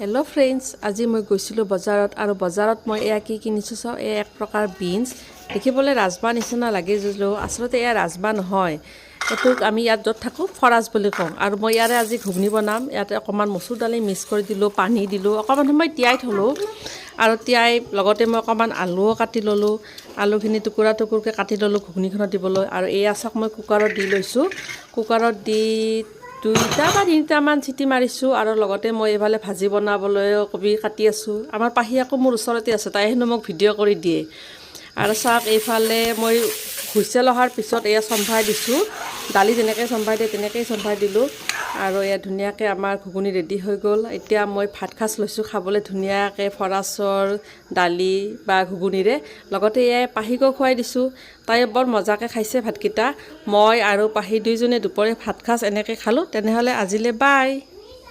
Hello' friends, আজি মই গৈছিলোঁ বজাৰত আৰু বজাৰত মই এয়া কি কিনিছোঁ চাওঁ। এয়া এক প্ৰকাৰ বিনছ, দেখিবলৈ ৰাজমাহ নিচিনা লাগে যদিও আচলতে এয়া ৰাজমাহ নহয়। এইটোক আমি ইয়াত য'ত থাকোঁ ফৰাচ বুলি কওঁ। আৰু মই ইয়াৰে আজি ঘুগনি বনাম। ইয়াতে অকণমান মচুৰ দালি মিক্স কৰি দিলোঁ, পানী দিলোঁ, অকণমান সময় তিয়াই থ'লোঁ। আৰু তিয়াই লগতে মই অকণমান আলুও কাটি ল'লোঁ। আলুখিনি টুকুৰা টুকুৰকৈ কাটি ল'লোঁ ঘুগনিখনত দিবলৈ। আৰু এয়া চাওক, মই কুকাৰত দি লৈছোঁ। কুকাৰত দি দুইটা বা তিনিটামান চিটি মাৰিছোঁ। আৰু লগতে মই এইফালে ভাজি বনাবলৈও কবি কাটি আছোঁ। আমাৰ পাহি আকৌ মোৰ ওচৰতে আছে, তাই হেনো মোক ভিডিঅ' কৰি দিয়ে। আৰু চাওক, এইফালে মই হুইচেল অহাৰ পিছত এয়া চম্ভাই দিছোঁ। দালি যেনেকৈ চম্ভাই দিয়ে, তেনেকৈয়ে চম্ভাই দিলোঁ। আৰু এয়া ধুনীয়াকৈ আমাৰ ঘুগুনি ৰেডি হৈ গ'ল। এতিয়া মই ভাত সাজ লৈছোঁ খাবলৈ ধুনীয়াকৈ ফৰাচৰ দালি বা ঘুগুনিৰে। লগতে এয়াই পাহিকো খুৱাই দিছোঁ, তাই বৰ মজাকৈ খাইছে ভাতকেইটা। মই আৰু পাহি দুইজনে দুপৰীয়া ভাত সাজ এনেকৈ খালোঁ। তেনেহ'লে আজিলৈ বাই।